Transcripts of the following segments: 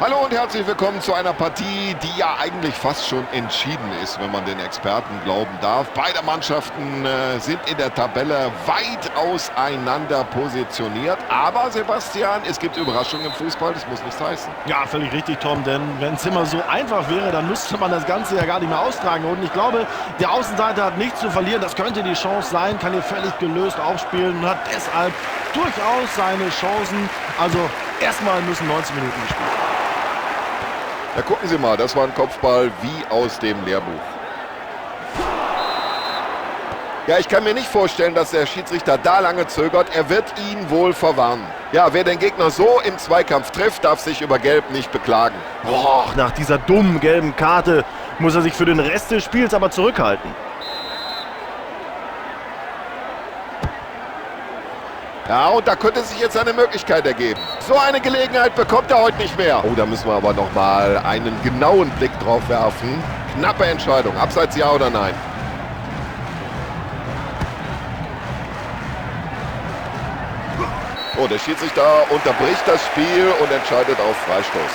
Hallo und herzlich willkommen zu einer Partie, die ja eigentlich fast schon entschieden ist, wenn man den Experten glauben darf. Beide Mannschaften sind in der Tabelle weit auseinander positioniert. Aber Sebastian, es gibt Überraschungen im Fußball, das muss nichts heißen. Ja, völlig richtig, Tom, denn wenn es immer so einfach wäre, dann müsste man das Ganze ja gar nicht mehr austragen. Und ich glaube, der Außenseiter hat nichts zu verlieren. Das könnte die Chance sein, kann hier völlig gelöst aufspielen und hat deshalb durchaus seine Chancen. Also erstmal müssen 90 Minuten gespielt werden. Da gucken Sie mal, das war ein Kopfball wie aus dem Lehrbuch. Ja, ich kann mir nicht vorstellen, dass der Schiedsrichter da lange zögert. Er wird ihn wohl verwarnen. Ja, wer den Gegner so im Zweikampf trifft, darf sich über Gelb nicht beklagen. Boah, nach dieser dummen gelben Karte muss er sich für den Rest des Spiels aber zurückhalten. Ja, und da könnte sich jetzt eine Möglichkeit ergeben. So eine Gelegenheit bekommt er heute nicht mehr. Oh, da müssen wir aber noch mal einen genauen Blick drauf werfen. Knappe Entscheidung. Abseits ja oder nein? Oh, der Schiedsrichter unterbricht das Spiel und entscheidet auf Freistoß.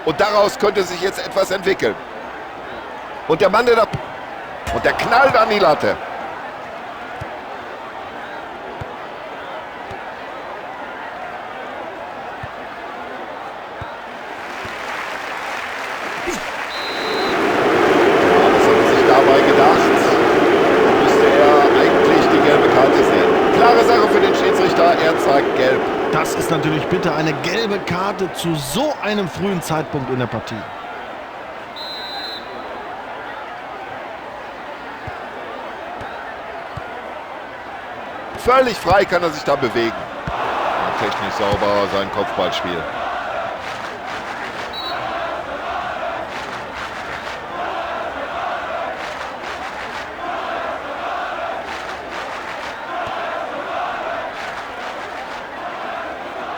Und daraus könnte sich jetzt etwas entwickeln. Und der Mann, der da... Und der knallt an die Latte. Ja, was hat er sich dabei gedacht? Da müsste er eigentlich die gelbe Karte sehen. Klare Sache für den Schiedsrichter, er zeigt gelb. Das ist natürlich bitter, eine gelbe Karte zu so einem frühen Zeitpunkt in der Partie. Völlig frei kann er sich da bewegen. Technisch sauber sein Kopfballspiel.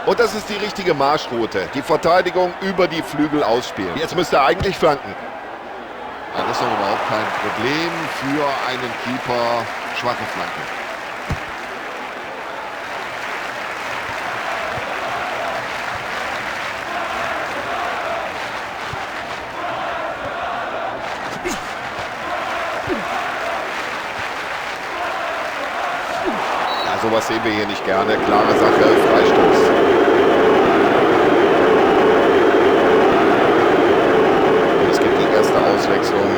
Und das ist die richtige Marschroute. Die Verteidigung über die Flügel ausspielen. Jetzt müsste er eigentlich flanken. Ja, das ist doch überhaupt kein Problem für einen Keeper. Schwache Flanke. Ja, sowas sehen wir hier nicht gerne. Klare Sache, Freistoß. Und es gibt die erste Auswechslung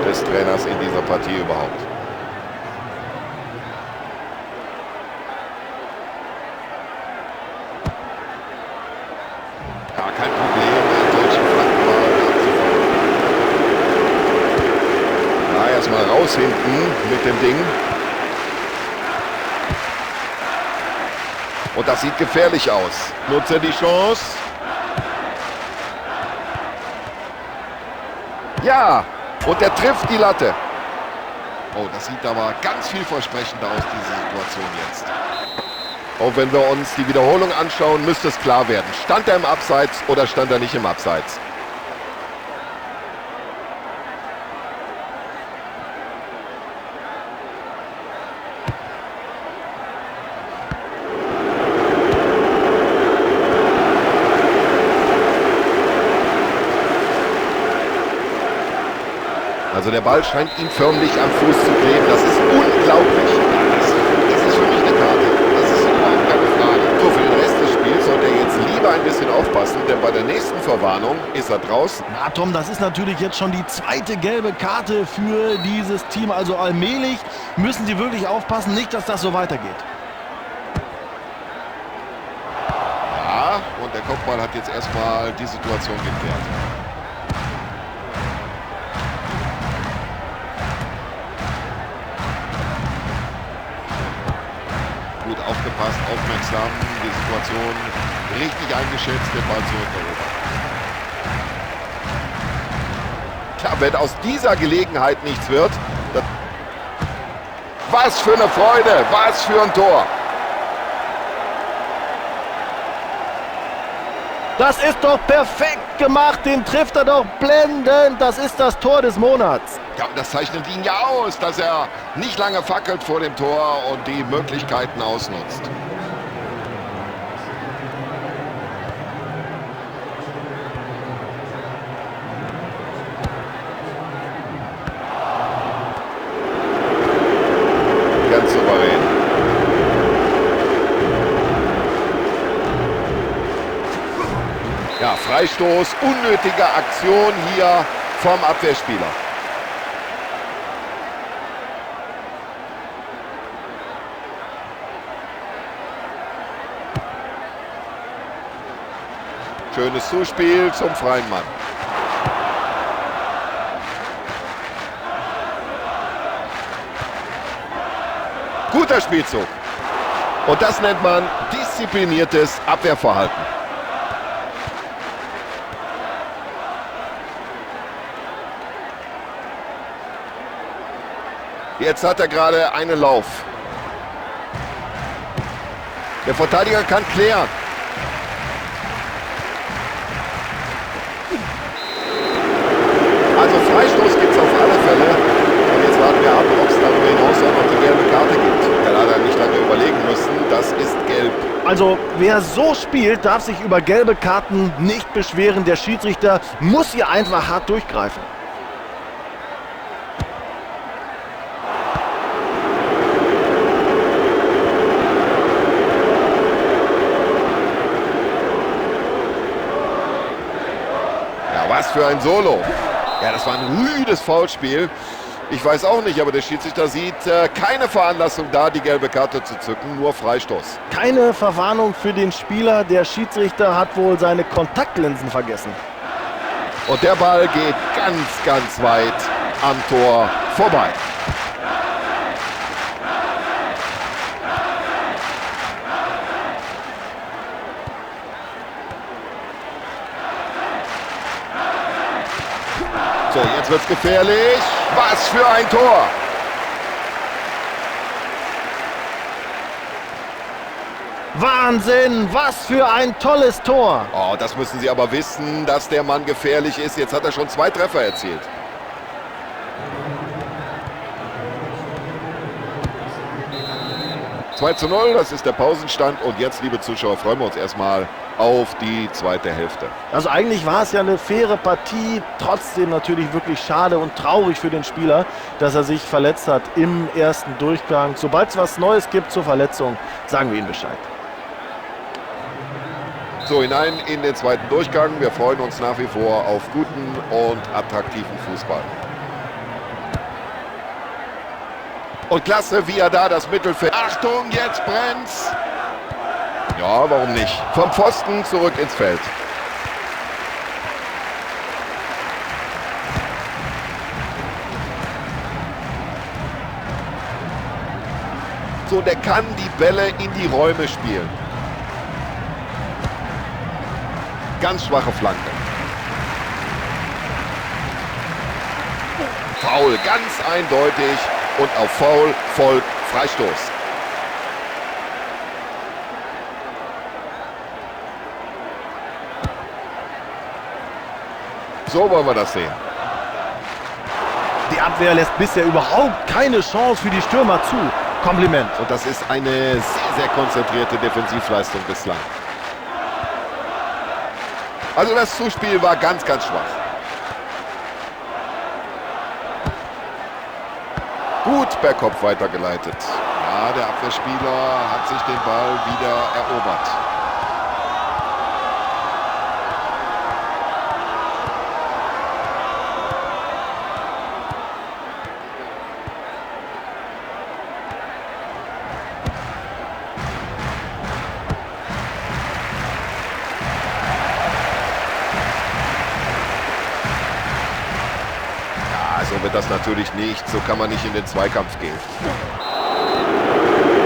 des Trainers in dieser Partie überhaupt. Ja, kein Problem, einen solchen Flankenball abzufangen. Ja, erstmal raus hinten mit dem Ding. Und das sieht gefährlich aus. Nutzt er die Chance? Ja, und er trifft die Latte. Oh, das sieht aber ganz vielversprechend aus, diese Situation jetzt. Auch wenn wir uns die Wiederholung anschauen, müsste es klar werden. Stand er im Abseits oder stand er nicht im Abseits? Also der Ball scheint ihm förmlich am Fuß zu kleben. Das ist unglaublich. Das ist für mich eine Karte. Das ist überhaupt keine Frage. So, für den Rest des Spiels sollte er jetzt lieber ein bisschen aufpassen, denn bei der nächsten Verwarnung ist er draußen. Na Tom, das ist natürlich jetzt schon die zweite gelbe Karte für dieses Team. Also allmählich müssen sie wirklich aufpassen, nicht, dass das so weitergeht. Ja, und der Kopfball hat jetzt erstmal die Situation geklärt. Gut aufgepasst, aufmerksam, die Situation richtig eingeschätzt, den Ball zurückerobert. Tja, wenn aus dieser Gelegenheit nichts wird, dann was für eine Freude, was für ein Tor. Das ist doch perfekt gemacht, den trifft er doch blendend. Das ist das Tor des Monats. Ja, und das zeichnet ihn ja aus, dass er nicht lange fackelt vor dem Tor und die Möglichkeiten ausnutzt. Ganz souverän. Ja, Freistoß, unnötige Aktion hier vom Abwehrspieler. Schönes Zuspiel zum freien Mann. Guter Spielzug. Und das nennt man diszipliniertes Abwehrverhalten. Jetzt hat er gerade einen Lauf. Der Verteidiger kann klären. Also Freistoß gibt's auf alle Fälle. Und jetzt warten wir ab, ob's darüber hinaus auch noch die gelbe Karte gibt. Der leider nicht lange überlegen müssen. Das ist gelb. Also wer so spielt, darf sich über gelbe Karten nicht beschweren. Der Schiedsrichter muss hier einfach hart durchgreifen. Ja, was für ein Solo. Ja, das war ein rüdes Foulspiel. Ich weiß auch nicht, aber der Schiedsrichter sieht keine Veranlassung da, die gelbe Karte zu zücken, nur Freistoß. Keine Verwarnung für den Spieler. Der Schiedsrichter hat wohl seine Kontaktlinsen vergessen. Und der Ball geht ganz, ganz weit am Tor vorbei. So, jetzt wird's gefährlich. Was für ein Tor! Wahnsinn, was für ein tolles Tor! Oh, das müssen Sie aber wissen, dass der Mann gefährlich ist. Jetzt hat er schon 2 Treffer erzielt. 2:0, das ist der Pausenstand. Und jetzt, liebe Zuschauer, freuen wir uns erstmal auf die zweite Hälfte. Also eigentlich war es ja eine faire Partie, trotzdem natürlich wirklich schade und traurig für den Spieler, dass er sich verletzt hat im ersten Durchgang. Sobald es was Neues gibt zur Verletzung, sagen wir Ihnen Bescheid. So, hinein in den zweiten Durchgang. Wir freuen uns nach wie vor auf guten und attraktiven Fußball. Und klasse, wie er da das Mittelfeld... Achtung, jetzt brennt's! Ja, warum nicht? Vom Pfosten zurück ins Feld. So, der kann die Bälle in die Räume spielen. Ganz schwache Flanke. Foul, ganz eindeutig. Und auf Foul folgt Freistoß. So wollen wir das sehen. Die Abwehr lässt bisher überhaupt keine Chance für die Stürmer zu. Kompliment. Und das ist eine sehr, sehr konzentrierte Defensivleistung bislang. Also das Zuspiel war ganz, ganz schwach. Gut per Kopf weitergeleitet. Ja, der Abwehrspieler hat sich den Ball wieder erobert. So wird das natürlich nicht. So kann man nicht in den Zweikampf gehen.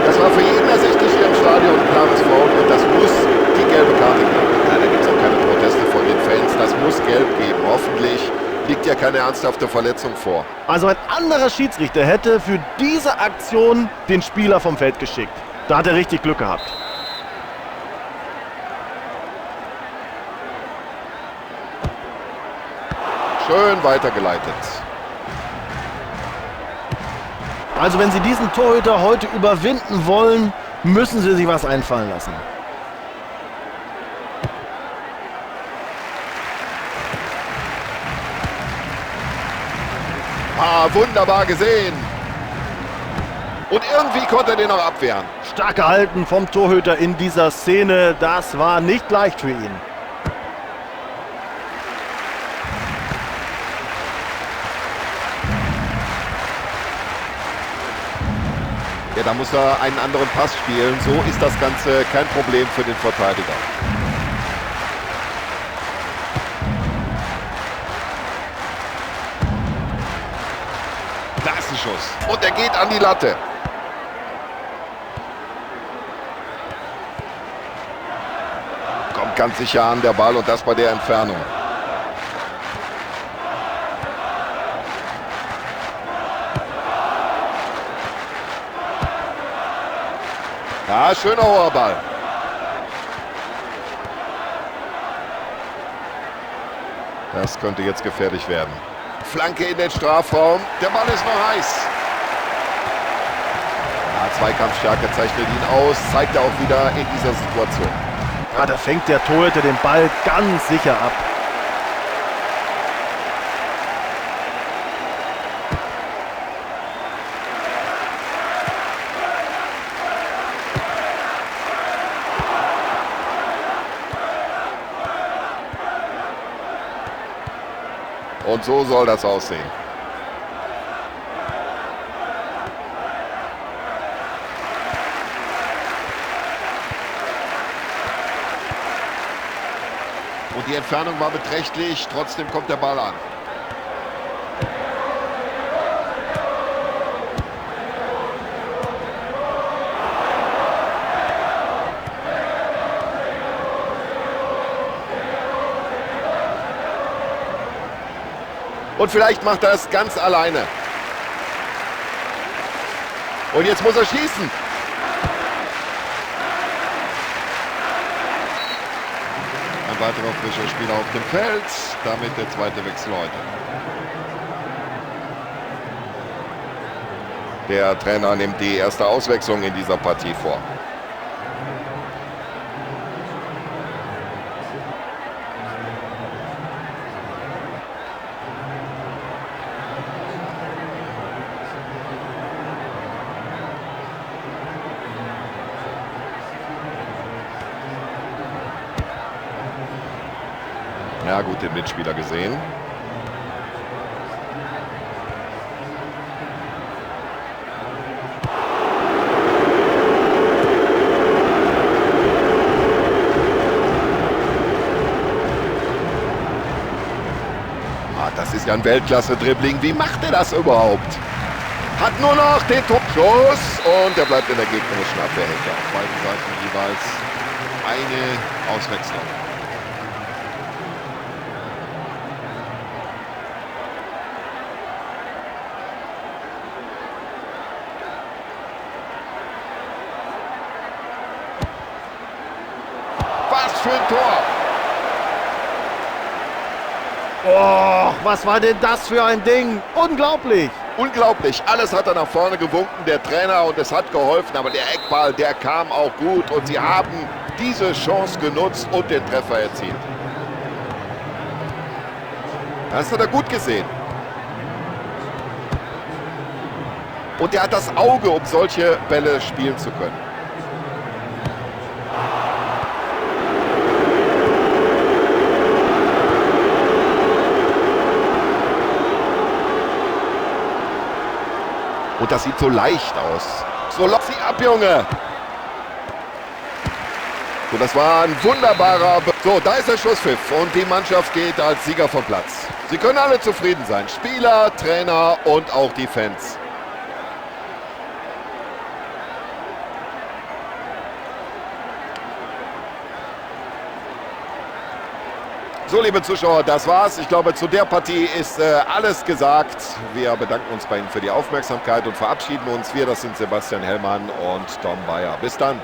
Das war für jeden ersichtlich hier im Stadion ein klares Foul und das muss die gelbe Karte geben. Ja, da gibt's auch keine Proteste von den Fans. Das muss gelb geben. Hoffentlich liegt ja keine ernsthafte Verletzung vor. Also ein anderer Schiedsrichter hätte für diese Aktion den Spieler vom Feld geschickt. Da hat er richtig Glück gehabt. Schön weitergeleitet. Also wenn Sie diesen Torhüter heute überwinden wollen, müssen Sie sich was einfallen lassen. Ah, wunderbar gesehen. Und irgendwie konnte er den noch abwehren. Stark gehalten vom Torhüter in dieser Szene. Das war nicht leicht für ihn. Ja, da muss er einen anderen Pass spielen. So ist das Ganze kein Problem für den Verteidiger. Da ist ein Schuss. Und er geht an die Latte. Kommt ganz sicher an der Ball und das bei der Entfernung. Ja, schöner hoher Ball. Das könnte jetzt gefährlich werden. Flanke in den Strafraum. Der Ball ist noch heiß. Ja, Zweikampfstärke zeichnet ihn aus. Zeigt er auch wieder in dieser Situation. Ja, da fängt der Torhüter den Ball ganz sicher ab. Und so soll das aussehen. Und die Entfernung war beträchtlich, trotzdem kommt der Ball an. Und vielleicht macht er es ganz alleine. Und jetzt muss er schießen. Ein weiterer frischer Spieler auf dem Feld. Damit der zweite Wechsel heute. Der Trainer nimmt die erste Auswechslung in dieser Partie vor. Ja, gut, den Mitspieler gesehen. Ah, das ist ja ein Weltklasse-Dribbling. Wie macht er das überhaupt? Hat nur noch den Torschuss und er bleibt in der gegnerischen Abwehrhälfte. Auf beiden Seiten jeweils eine Auswechslung. Was für ein Tor! Oh, was war denn das für ein Ding? Unglaublich! Unglaublich. Alles hat er nach vorne gewunken, der Trainer, und es hat geholfen. Aber der Eckball, der kam auch gut. Und sie haben diese Chance genutzt und den Treffer erzielt. Das hat er gut gesehen. Und er hat das Auge, um solche Bälle spielen zu können. Und das sieht so leicht aus. So, lock sie ab, Junge. So, das war ein wunderbarer... So, da ist der Schlusspfiff und die Mannschaft geht als Sieger vom Platz. Sie können alle zufrieden sein. Spieler, Trainer und auch die Fans. So, liebe Zuschauer, das war's. Ich glaube, zu der Partie ist alles gesagt. Wir bedanken uns bei Ihnen für die Aufmerksamkeit und verabschieden uns. Wir, das sind Sebastian Hellmann und Tom Bayer. Bis dann.